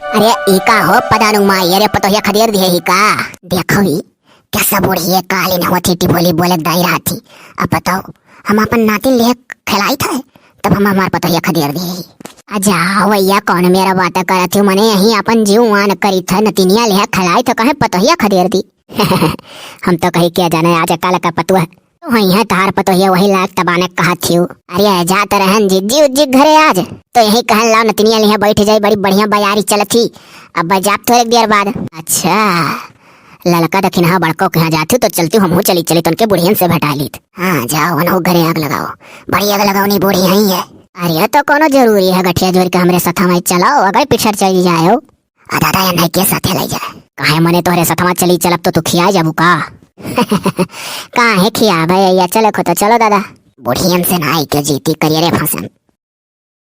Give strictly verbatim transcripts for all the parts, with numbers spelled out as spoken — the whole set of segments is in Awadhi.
अरे ई का हो पदानुंग माई, अरे पतोहिया खदेर दिहे ही का? देखो ही, कैसा बुढ़िए कालीन होती टिपोली बोले दाई रहती। अब बताओ, हम अपन नातिन लिहे खेलाई थे, तब हम हमार पतोहिया खदेर दिहे ही। आ जाओ भैया, कौन मेरा बात करत हो? मने यही अपन जीव आन करी थे, नतिनिया लिहे खेलाई थे, कहे पतोहिया खदेर दी। हम तो कही क्या जाने आज काल का पतुआ तो वही है तार पतोहिया वही लायक तबाने कहा थियो। अरे जात रहन जिज्जी उज्जी घरे आज, तो यही कहन लाओ नतिनिया लिहा बैठ जाई, बड़ी बढ़िया बयारी चलत ही। अब जात थोड़े देर बाद। अच्छा, ललका दखिनहा बड़को के यहाँ जात हो तो चलती हमहू चली चली तो उनके बुढ़ियन से भेटा लीत। हाँ जाओ वनहु घरे आग लगाओ, बड़ी आग लगाओ नहीं बूढ़ी है ये। अरे तो कोनो जरूरी है गठिया जोर के हमरे साथ हमारी चलाओ, अगर पिछड़ चली जाए हो। आ दादा, या नहीं के साथे लई जाए? काहे मने तोहरे सथवा चली चलब तो तू खिया जाबू का? काहे खियाबे या चले खो तो चलो दादा। बुढ़ियन से ना आई के जीती करिए रे फंसन।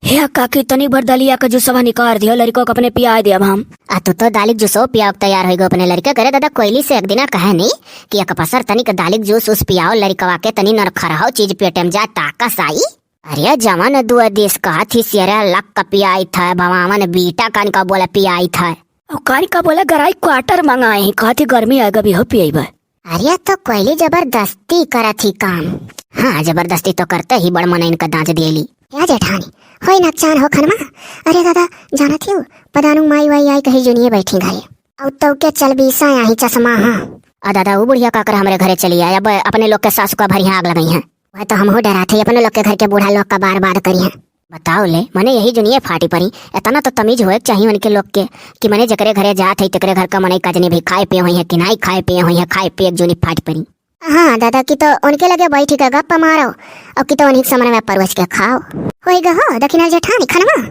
हे काकी, तनी भर दलिया के जूसवा निकाल दियो, लड़को के अपने पियाए देब हम। आ तू तो दालिक जूसो पियाओ के तैयार होइगो अपने लड़के करे दादा। कोयली से एक दिना कहे नहीं कि एक पसर तनिक दालिक जूस उस पियाओ लड़कवा के, तनी नरखरहाओ चीज पेटे में जाए ताकस आई। अरे जवन दुआ देश कहा थी सियरा लक का पियाई था, भवावन बीटा कान का बोला पियाई था। और कान का बोला गराई क्वार्टर मंगाए ही, कहा थी गर्मी आएगा भी हो पियाई बा। अरे तो कोयली जबरदस्ती करा थी काम। हाँ जबरदस्ती तो करते ही बड़ मन इनका दांच देली। क्या जेठानी, होई नकसान हो खनमा? अरे दादा, जाना थी पदानुंग माई वाई आई कही जुनिए बैठी घरे। और तो के चल बीसा आई चश्मा हाँ। आ दादा, वो बुढ़िया का कर हमरे घरे चली आया, अब अपने लोग के सासू का भरिया आग लगाई है। वह तो हमहू डरात ही, अपने लोग के घर के बूढ़ा लोग का बार बात करी है। बताओ ले, मने यही जुनिये फाटी परी। इतना तो तमीज होए के चाहिए उनके लोग के कि मने जेकरे घरे जात है, तेकरे घर का मनई का जनी भी खाए पिए होई है कि नाई खाए पिए होई है, खाए पिए के जुनी फाटी परी। हाँ दादा, कि तो उनके लगे बैठी के गप्प मारो और कि तो उन्हीं के सामने में परोस के खाओ। होई ग हो दखिना जेठानी खनवा।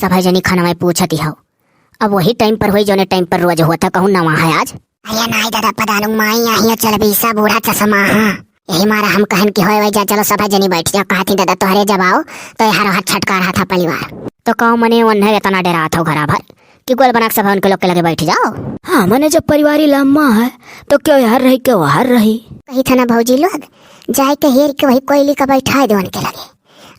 सभा जनी खनवा पूछती हो। अब वही टाइम पर होई जौने टाइम पर रोज होता, कहूँ नवा है आज। अरे नाई दादा, पदानुंग माई आई है, चल बीसा बूढ़ा चश्मा हाँ। यही मारा हम कहन कि होए वही जा, चलो सभा जनी बैठ जाओ। कहा थी दादा तोहरे जब आओ तो यार हाथ छटका रहा था परिवार। तो कहूँ मने उन्हें इतना डरात हो घरा भर कि गोल बना के सभा उनके लोग के लगे बैठ जाओ। हाँ मने जब परिवारी लम्मा है तो क्यों यार रही क्यों हर रही। कही था ना भौजी लोग, जाए के हेर के वही कोयली का बैठा दे उनके लगे।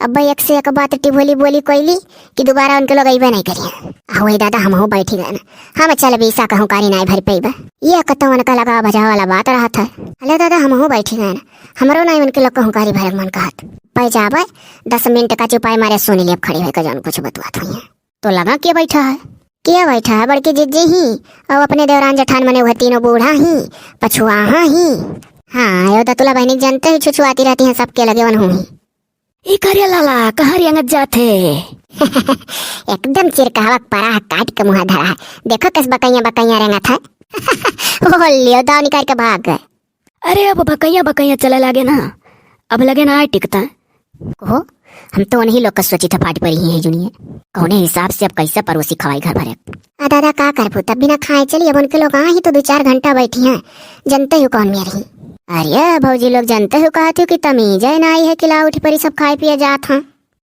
अब एक से एक बात टिभोली बोली कोयली कि दोबारा उनके लोग अइबे नहीं करिए। आ वही दादा हमहू बैठी गए ना, हम चल बीसा कहूँ कारी नाई भर पेबे। ये कतो उनका लगा भजा वाला बात रहा था। अले दादा हमहू बैठी गए ना, हमरो नाई उनके लोग कहूँ कारी भरे मन कहत। पै जाबे दस मिनट का चुपाई मारे सुन लियब खड़ी होकर जौन कुछ बतुआत हुई है। तो लगा के बैठा है? के बैठा है? बड़की जिज्जी ही और अपने देवरान जेठान मने वह तीनों बूढ़ा ही, पछुआहा ही। हाँ यो दतुला बहनी जानते ही छुछुआती रहती हैं सबके लगे वनहू ही। ई करिया लाला, कहाँ रेंगत जात है? एकदम चिरकावक परा है, काट के मुँह धरा है। देखो किस बकैया बकैया रेंगत है। ओ लियो दाव निकाल के भाग गए। अरे अब बकैया बकैया चले लागे ना, अब लगे ना आए टिकता। ओहो, हम तो उन्हीं लोग का सोची था फाट पड़ी ही है जुनिए। कौने हिसाब से अब कैसे परोसी खवाई घर भरे। आ दादा का करबू, तब बिना खाए चली, अब उनके लोग आ ही तो दो चार घंटा बैठी हैं, जनते हो कौन मेरी। अरे भौजी लोग जनते हो कहती हो कि तमीज है ना आई है कि ला उठ परी सब खाए पिए जात हैं।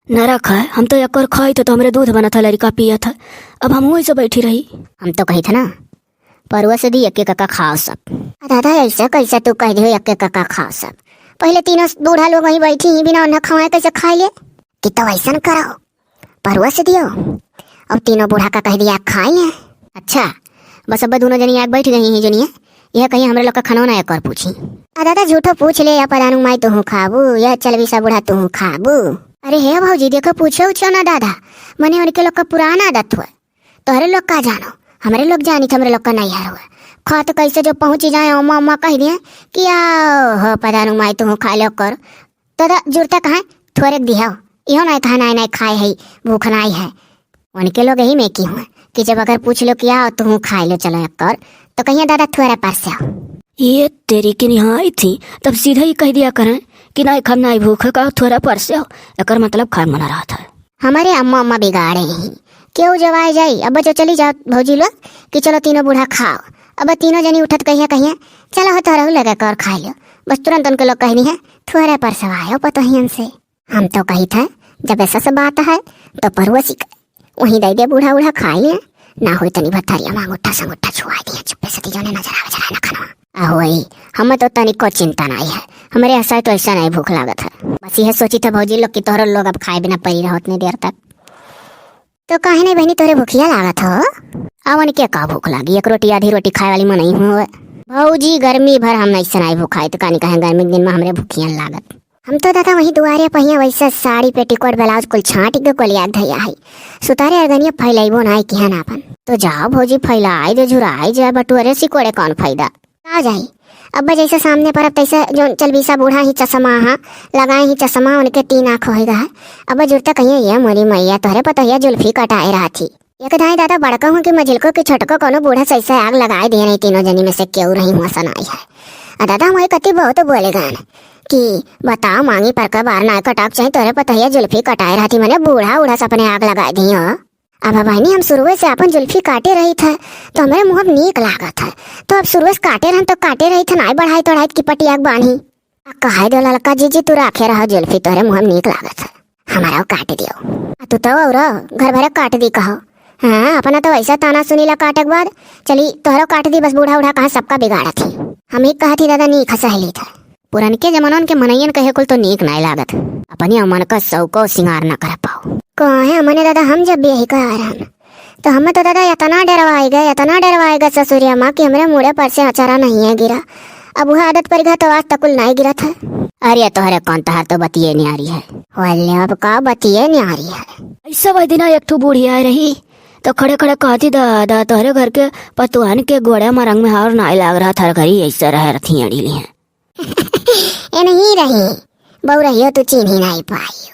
नरक है, हम तो एक और खाई तो, तो हमरे दूध बनत है, लड़का पियत है, अब हम वहीं से बैठी रही। हम तो कही था ना, परुआ से दी एक एक का खाओ सब। आ दादा ऐसे कैसे तू कह दियो एक एक का खाओ सब? पहले तीनों बूढ़ा लोग वहीं बैठी ही बिना उन्हें खवाए कैसे खाए ले? कि तो ऐसा करो, परुआ से दियो। अब तीनों बूढ़ा का कह दिया खाई है। अच्छा, बस अब दोनों जनी आग बैठ गई हैं जनिए, यह कहीं हमरे लोग का खाना ना एक और पूछी। आ दादा झूठो पूछ ले, या पदानुंग माई तुहू खाबू, या चलवीसा बूढ़ा तुहू खाबू। अरे हे भौजी देखो पूछो उछो ना दादा, मने उनके लोग का पुराना आदत हुआ। तोहरे लोग का जानो, हमरे लोग जानी तो हमरे लोग का नहीं हर हुआ। खा तो कैसे जो पहुँची जाए अम्मा अम्मा कह दिए कि आओ हो पदानुंग माई तुहू खा लो कर। तो दा जुरता कहाँ थोड़े दिहो, इहो नहीं कहा नहीं नहीं खाए है, भूख नहीं है। उनके लोग यही में की हुआ कि जब अगर पूछ लो कि आओ तुहू खाए लो चलो एक कर, तो कहिए दादा थोड़ा पर से आओ। ये तेरी की निहाई थी, तब सीधा ही कह दिया करें कि नहीं खाब नहीं भूख का थोड़ा पर से आओ, एकर मतलब खाए मना रहा था। हमारे अम्मा अम्मा बिगाड़े ही, क्यों जब आए जाई, अब जो चली जाओ भौजी लोग कि चलो तीनों बूढ़ा खाओ। अब तीनों जनी उठत कहिए कहिए चलो हो तोहरा लगे कर खाए लो। बस तुरंत उनके लोग कहनी है थोड़े पर से आयो पतोहियन से। हम तो कही था जब ऐसा सब बात है तो परोसी के वहीं दे दे बूढ़ा उढ़ा खाए ले, ना होई तनी भतरिया में अंगूठा संगूठा छुआ दिया चुप्पे से तीजों ने नजर आवे जरा ना खाना। आ होई, हम तो तनिको चिंता नहीं है, हमरे ऐसा तो ऐसा नहीं भूख लागत है। बस यह सोची था भौजी लोग कि तोहरो लोग अब खाए बिना पड़ी रहो उतनी देर तक। तो काहे नहीं बहिनी, तोहरे भुखिया लागत हो? अवन के का भूख लागी, एक रोटी आधी रोटी खाए वाली मनई हूँ। भौजी, गर्मी भर हम नहीं सनाई भुखाई, तो कानी कहे गर्मी के दिन में हमरे भुखिया लागत। हम तो दादा वही दुआरे पहिया वैसे साड़ी पेटीकोट ब्लाउज कुल छाँट के कोलिया धैया है। सुतारे अरगनिया फैलाइबो ना किहन आपन। तो जाओ भौजी, फैलाई दे, झुराई जाए, बटुअरे सिकोड़े कौन फायदा। का जाई? अब जैसे सामने परब तैसे जो चलबीसा बूढ़ा ही चश्मा हा, लगाए ही चश्मा, उनके तीन आँख होइगा है। अब जुरता कहिए, "ये मोरी मैया, तोहरे पतोहिया जुल्फी कटाए रहा थी।" एक दाई दादा बड़का हूँ कि मझिलको कि छोटको कोनो बूढ़ा सैसे आग लगाए दिए नहीं, तीनों जनी में से केहू रही हुआ सनाई है। आ दादा हमारे कति बहुत बोले गान कि, "बताओ मांगी पर का बार ना कटाक चाहे, तोहरे पतोहिया जुल्फी कटाए रहा थी, मने बूढ़ा उढ़ा से अपने आग लगाए दी हो।" अब बहिनी, हम शुरुए से अपन जुल्फी काटे रही थे, तो हमरे मुँह अब नीक लागत है। तो अब शुरुए से काटे रहन, तो काटे रही थे, नाई बढ़ाई तोड़ाई कि पटिया के बांधी। आ कहे दो ललका जीजी, तू राखे रहो जुल्फी, तोहरे मुँह में नीक लागत है, हमारा काट दियो। आ तू तो और घर भरे काट दी कहो। हाँ, अपना तो वैसा ताना सुनीला काटे के बाद, चली तोहरो काट दी, बस बूढ़ा उढ़ा कहाँ सबका बिगाड़त ही। हम ही कहत ही दादा, नीक सहेली था। पुरनके जमानन के मनइयन कहे कुल तो नीक नाय लागत। अपनी अमन का शौको सिंगार ना कर पाओ। कहे अमने दादा, हम जब भी यही कहा रहन, तो हमें तो दादा इतना डरवाए गए, इतना डरवाए गए ससुरिया माँ कि हमरे मुड़े पर से अचारा नहीं है गिरा। अब वह आदत पड़ गया तो आज तक कुल नहीं गिरा था। अरे तोहरे कौन, तहार तो बतिये न्यारी है। बोले अब का बतिये न्यारी है। ऐसा वही दिना एक ठो बूढ़ी आए रही, तो खड़े खड़े कहती, "दादा, तोहरे घर के पतुहन के गोड़े मरंग में हार नाय लाग रहा, थर घरी ऐसे रह रही अड़ी है।" ए नहीं रही, बहू रहियो तू चीन्ही नहीं पाई।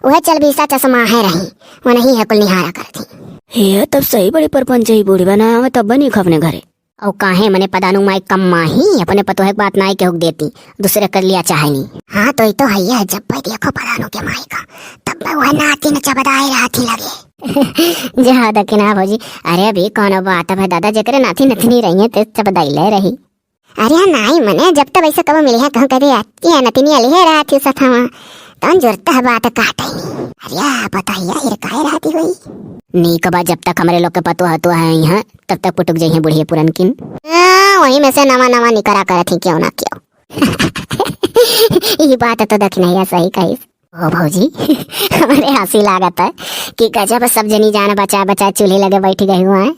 वह चलबीसा चश्मा है रही, वो नहीं है कुल निहारा करती। हे, तब सही बड़ी परपंच ही बूढ़ी बना, हमें तब बनी खपने घरे। और काहे मने पदानु माई कम माही, अपने पतोहे के बात नाई केहू के देती, दूसरे कर लिया चाहे नहीं। हाँ, तो ये तो है, जब भाई देखो पदानु के माई का, तब मैं वह नाती न चबदाए रहा थी लगे। जा दकिना भौजी, अरे अभी कौन बात है दादा, जेकरे नाती नतनी रही है, ते चबदाई ले रही। अरे नाई मने, जब तब ऐसा कब मिली है, कहूँ कदे आती है नतनी अली है रहा थी सथवा, तौन जुरता है बात काटे नहीं। अरे बताइया, हिरकाए रहती हुई। नीक बा, जब तक हमरे लोग के पतोह तो है यहाँ, तब तक पुटुक जइहे बुढ़िए पुरनकिन। हाँ, वही में से नवा नवा निकरा करत ही क्यों ना क्यों। ये बात तो दखिनैया सही कहिस। ओ भौजी, हमरे हँसी लागत है कि गजब सब जनी जान बचा बचा चूल्हे लगे बैठ गई हुआ है।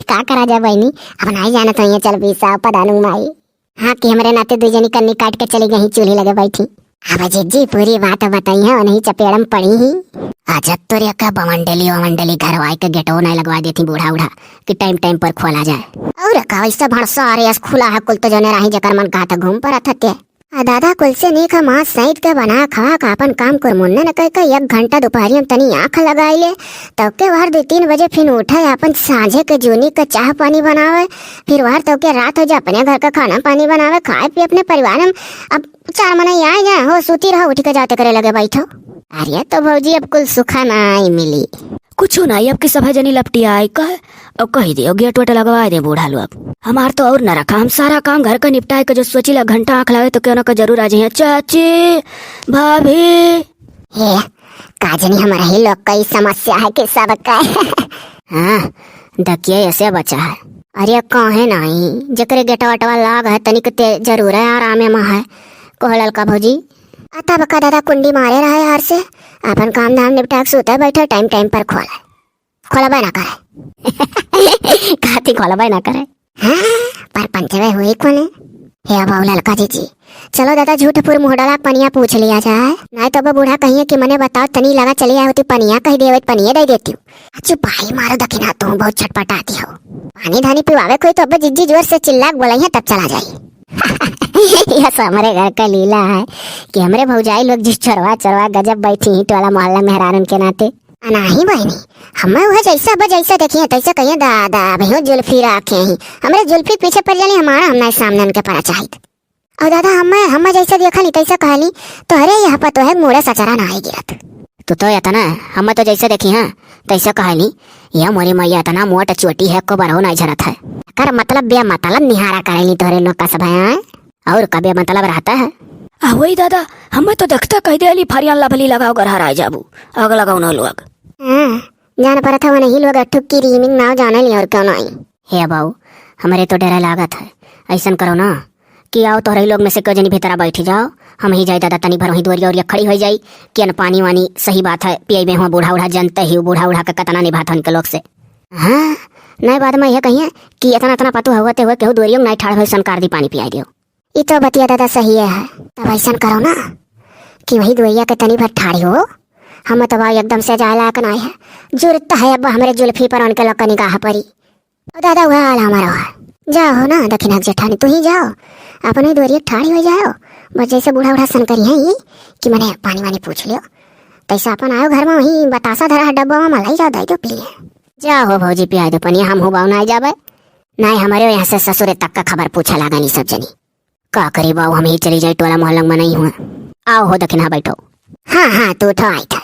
का करा जा बहिनी, अब नाई जानत हो, ये चलबीसा पदानु माई। हाँ, कि हमरे नाते दुई जनी कन्नी काट के चली गई चूल्हे लगे बैठी। अब जिज्जी पूरी बात बताई है, उन्हीं चपेड़म पड़ी ही। अजब तोरे का बवंडली ववंडली घरवाई के गेटो नहीं लगवा देती बूढ़ा उढ़ा कि टाइम टाइम पर खोला जाए। और का वैसे भड़सा अरे अस खुला है कुल तो जने राही जकर मन कहत घूम परत हते। आ दादा कुल से नीक हम आज सैद के बना खा के आपन काम कुरमुन्ने न कह के एक घंटा दोपहरी हम तनी आँख लगाई ले, तब के वहर दो तीन बजे फिर उठे आपन साँझे के जूनी के चाह पानी बनावे, फिर वहर तब के रात हो जाए अपने घर का खाना पानी बनावे, खाए पिए अपने परिवार में। अब चार मनई आए जाए हो, सूती रहो, उठ के जाते करे लगे बैठो। अरे तो भौजी अब कुल सुखा नाई मिली। कुछ नाई, अब की सभा जनी लपटी आई कहे, अब कही दे, गेट वेट लगवा दे बूढ़ा लोग। हमार तो और न रखा, हम सारा काम घर का निपटाए के जो सोचिला घंटा आँख लागे तो क्यों ना का जरूर आ जाइए। चाची, भाभी। हे, का जनी हमारा ही लोग का ई समस्या है कि सबका। हाँ, दकिया ऐसे बचा है। अरे काहे नाई, जकरे गेटवा वेटवा लाग है तनिक ते जरूर है, आरामे में है। कहो ललका भौजी। आ तब का दादा कुंडी मारे रहे हर से, अपन काम धाम निपटा के सूते बैठे, टाइम टाइम पर खोले, खोलबे ना करे। काती खोलबे ना करे। हाँ, पर पंचवे हुई कोने। हे अब ललका जीजी, चलो दादा झूठ फूर मुँह डाला पनिया पूछ लिया जाए, नहीं तो अब बूढ़ा कहिए कि मने बताओ तनी लगा चली आई होती पनिया, कही देवे पनिया दे देती हूँ। अच्छा भाई मारो दखिना, तू बहुत छटपटाती हो। पानी धानी पिवावे कोई तो अब जिज्जी जोर से चिल्ला के बोलाई है तब चला जाई। यह सब हमारे घर का लीला है कि हमरे भौजाई लोग जिस चोरवा चोरवा गजब बैठी ही टोला मोहल्ला मेहरारून के नाते। अनाही बहिनी, हमें वह जैसा अब जैसा देखिए तैसा कहिए दादा, अभी जुल्फी राखे ही। हमरे जुल्फी पीछे पड़ जाली, हमारा हम नहीं सामने उनके पड़ा चाहित। और दादा हमें, हमें जैसा देखा ली तैसा कहली, तो अरे यहाँ पर तो है मूड़े सचरा ना आई गिरत। तू तो यतना, हमें तो जैसे देखी हाँ, तैसे कहली, यह मोरी मैया इतना मोट चोटी है, को बरहो नहीं झरत है। कर मतलब बे मतलब निहारा करेली तोहरे लोग का सब है, हाँ? और का बे मतलब रहता है? आ वही दादा, हमें तो देखते कह देली फरियान लभली लगाओ गरहराए जाबू, आग लगाओ ना लोग। हाँ, जान परत है वनही लोग अठुक की रीमिंग नाव जाने ली और क्यों नहीं। हे बाऊ, हमरे तो डर लागत है, ऐसन करो ना, कि आओ तोहरे लोग में से केहू जनी भीतरा बैठी जाओ, हम ही जाई दादा तनी भर वहीं दुआरिया ओरिया खड़ी होइ जाई, कि अन पानी वानी सही बात है पियबे हुआ बूढ़ा उढ़ा जनते ही बूढ़ा उढ़ा के कतना निभात उनके लोग से। हाँ, नहीं बाद में यह कहिए कि इतना इतना पतु हुआ ते हुए केहू दुआरियों में नहीं ठाड़ भइल सनकार दी पानी पियाई दियो। ई तो बतिया दादा सही है, तब ऐसन करो ना कि वही दुआरिया के तनी भर ठाड़ी हो, हम तो भाई एकदम से जाए लायक नहीं है, जुरत है अब हमरे जुल्फी पर उनके लोग के निगाह परी। ओ दादा, वह हाल हमारा है। जाओ हो ना दखिना जेठानी, तू ही जाओ, अपने दुआरिया ठाड़ी हो जाओ, बस जैसे बूढ़ा बूढ़ा सन करी है कि मने पानी वानी पूछ लियो, तैसे अपन आयो घर में वही बतासा धरा है डब्बा में, मलाई जाओ दे दो पिए। जाओ हो भौजी पिया दो पनिया, हम हो बाऊ ना जाबे, ना हमारे यहाँ से ससुरे तक का खबर पूछे लागनी सब जनी। का करी बाऊ, हम ही चली जाई टोला मोहल्ला में नहीं हुआ। आओ हो दखिना बैठो। हाँ हाँ, तू उठो आई था,